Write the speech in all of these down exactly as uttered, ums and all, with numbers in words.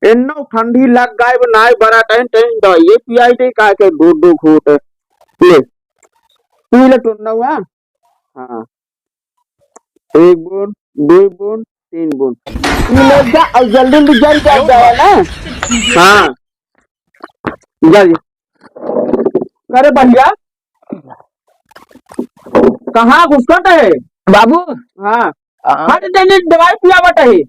एन्नो ठंडी लग गई बा, नाई बड़ा टाइम टाइम दवाई पियाई दे, का के दो दो घूंट ले, पी ले टुन्नवा। हाँ, एक बूंद, दो बूंद, तीन बूंद, पी ले जा और जल्दी जल्दी जल जाए ना। हाँ, जा जी। अरे भैया, कहाँ घुसकट है? बाबू। हाँ। हाँ। हट जल्दी दवाई पियावत है।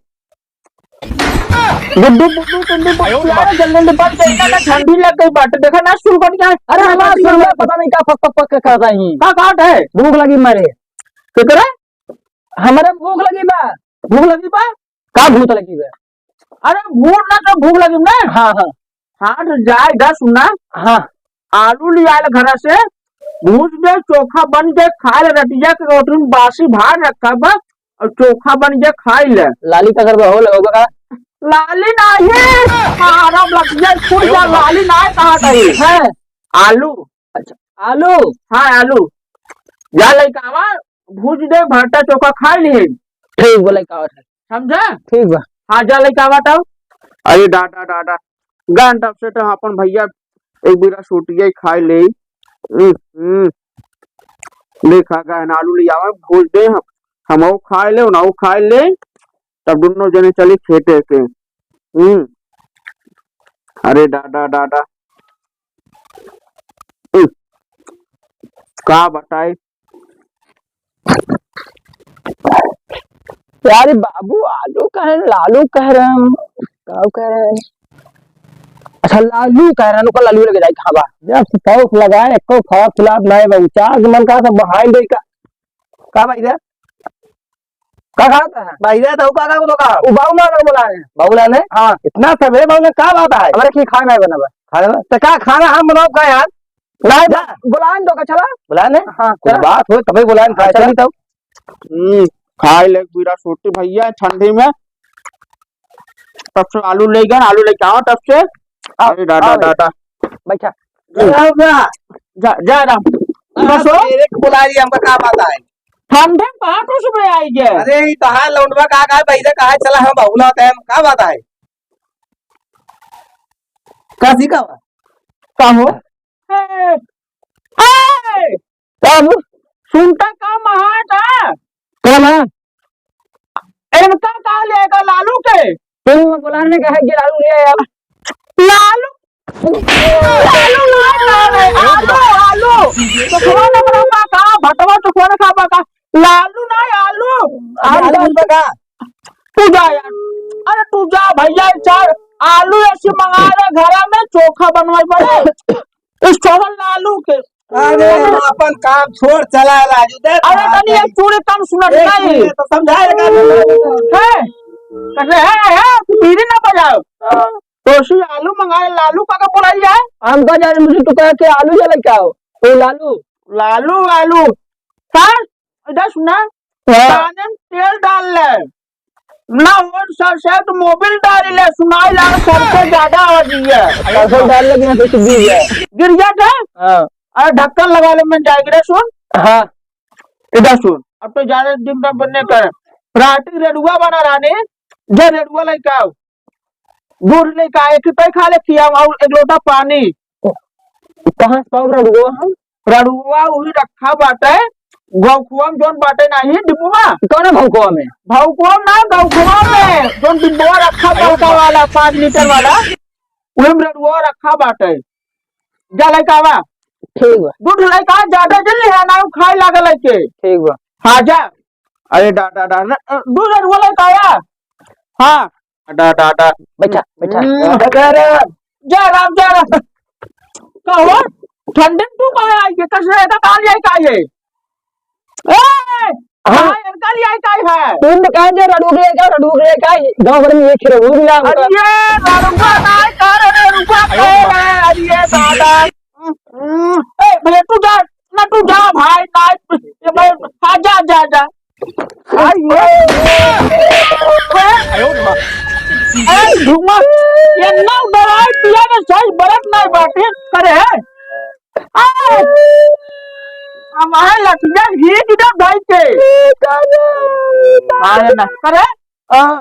गुड्डू, गुड्डू, गुड्डू, गुड्डू, यार, जल्दी, जल्दी बंद कर, इतना ठंडी लग गई बाटे। देखा ना, सुन कर क्या? अरे, हमारा सुन कर पता नहीं का फक, फक, फक करता ही। का, का है? भूख लगी मारे। केकरे? हमारे भूख लगी बा। भूख लगी बा? का भूख लगी बा? अरे, भूख ना तो भूख लगी ना। हाँ, हाँ। हाँ, तो जाए, जा सुना। हाँ। आलू ले आयल घरा से, भूज दे, चोखा बन के खाए ले, रतिया के रोटी में बासी भात रखा बा, और चोखा बन के खाए ले। लाली का घर में हो लगोगा का? लाली नाही, मारा लतिया फूट जा, लाली नाही कहा कही। है। आलू। अच्छा, आलू? हाँ, आलू। जा लइका आवा, भूज दे, भट्टा चोखा खाए ले। ठीक बोले का है। समझा? ठीक बा। हाँ, जा लइका आवा तब। अरे दादा, दादा, गन तब से तो अपन भैया एक बीरा सूटिया ही खाए ले। हम्म, हम्म। देखा गहन आलू ले आवे, भूज दे, हम, हमहू खाए ले, उनहू खाए ले, तब दोनों जने चली खेते के। हम्म। अरे दादा, दादा। हम्म। का बताई? यार, ये बाबू आलू कह रहे हैं, लालू कह रहे हैं, का कह रहे हैं? अच्छा, लालू कह रहे हैं, ओकर लालू लगे जाए, कहाँ बा? जब से शौक लगाए, एको फरक फुलात नहीं बा। चार के मन का सब बहाई दे का, का भाई रे? का कहा था? भाई रे, तो का, का, तो का? वो बाबू मार बोला है। बाबूलाल है? हाँ। इतना सब है, बाबूलाल, का बात है? हमारे की खाना है बना बा। खाना बा? तो का खाना हम बनाओ का यार? नहीं, जा। बुलाएं तो का चला? बुलाएं ने? हाँ, कुछ चला। बात हो तभी बुलाएं, हाँ, चला। चली तो। हम्म, खाए ले बीरा सूटी भैया ठंडी में। तब से आलू ले गए, आलू लेके आओ तब से। आओ, अरे दादा, आओ भैया। दादा। बैठा। राम राम। जा, जा राम। हाँ, बस हो। तो मेरे को बुला लिया, हमका का बात है? ठंडे में कहाँ कुछ में आई गए? अरे, ये कहाँ लौंडवा कहाँ, कहाँ बहिरे कहाँ चला है, बहुला टाइम, का बात है? का सी का बा? का हो? ए, ए, तब सुनता का महाटा? कौन है? इनका का लेगा लालू के? तुम बुलाने का है कि लालू ले आया? लालू, लालू ना, लालू, आलू, आलू। तो कौन है बड़ा का? भटवा तो कौन खा बा का? लालू ना, आलू। अरे, आलू आलू। मिल बा का? तू जा यार। अरे तू जा भैया, चार आलू ऐसे मंगा ले घरा में, चोखा बनवाई बड़े। इस छोड़ल लालू के। अरे, हम अपन काम छोड़ चला राजू, दे अरे, तनी एक चूड़ी कम सुनत एक नहीं। चूड़ी तो समझाए लगा। है? अरे, है, है, तू बीड़ी ना बजाओ। तो सी आलू मंगाए, लालू का, का बोलाई जाए? हम का जाने, मुझे तो कहे के आलू जले क्या हो? ओ लालू। लालू, लालू। सर, इधर सुना। हाँ। पानी में तेल डाल ले। ना वो सरसों तो मोबिल डाल ले, सुनाई लाग सरसों ज्यादा हो गई है। सरसों डाल ले बिना कुछ गिर जाए। गिर जाता है? हाँ। अरे ढक्कन लगा ले, मैं जाए गिरा सुन। हाँ। इधर सुन, अब तो ज्यादा दिन का बनने कर। राती रेडुआ बना रानी, जे रेडुआ लेके आओ। दूध लेके आए कि तय खा ले खिया और एक लोटा पानी। कहाँ से पाओ रड़ुआ हम? रड़ुआ वही रखा बाटे, गौखुआ में जोन बाटे नाही डिब्बा। कौन भौकुआ में? भौकुआ ना, गौखुआ में जोन डिब्बा रखा, अरे बड़का वाला पाँच लीटर वाला, वही में रड़ुआ रखा बाटे। जा लेके आवा। ठीक बा। दूध लेके आ, ज्यादा जल्दी है ना, खाए लागल है के। ठीक बा। हाँ जा। अरे डा, डा, डा, ना, अ, दूध रड़ुआ लेके आया। हाँ। डा, डा, डा। बैठा, बैठा। हम्म। जय राम, जय राम। का हुआ? ठंडी में तू कहाँ आई है? कस रहेगा, कहाँ ले आई का ये? ए! हाँ। कहाँ इनका ले आई का है? तुम तो कहाँ जे रड़ुआ ले का, रड़ुआ ले का, गाँव भर में एक ही रड़ुआ मिला होगा। अरे ये रड़ुआ ना है, का रे रड़ुआ कहे है? अरे ये दादा। ए, भैया, तू जा, ना, तू जा, भाई, ना, ये भाई, हाँ, जा, जा, जा। आई, ये। ए, धुआं, ये ना दवाई पिया में सही बरत नहीं बाटे, करे है। आ, हमारे लठिया घींच दे भाई के। अरे ना, करे, आ,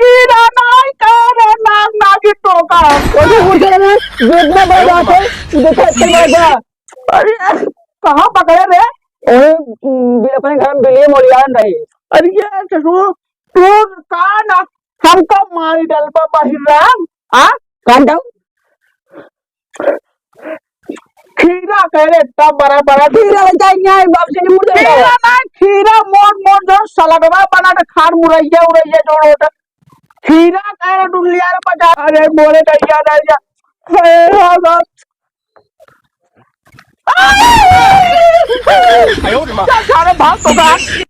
कीड़ा नाई का रे, नाग नागिन टोका। अरे, उठ जा रे, जितना बड़ा बात है, देखा, इतना बड़ा। अरे, कहाँ पकड़े रे? ओए, बिल-, अपने घर में बिल्ली मोलियान रही। अरे, ये ससुर, तू का ना, हमका मारी डलबा बहिराम, आ? काम जाओ। खीरा कह रे, इतना बड़ा बड़ा खीरा लेके आई, नहीं, बाप से नहीं मुड़ जाएगा। खीरा ना, खीरा मोट मोट जो सलादवा बना के खार मुरैया उरैया जोड़ो तो। खीरा कह रे, डुल्लिया रे, बजा। अरे, मोरे दैया, दैया। हे, हे, बाप। चल, सारे भाग तो भाग।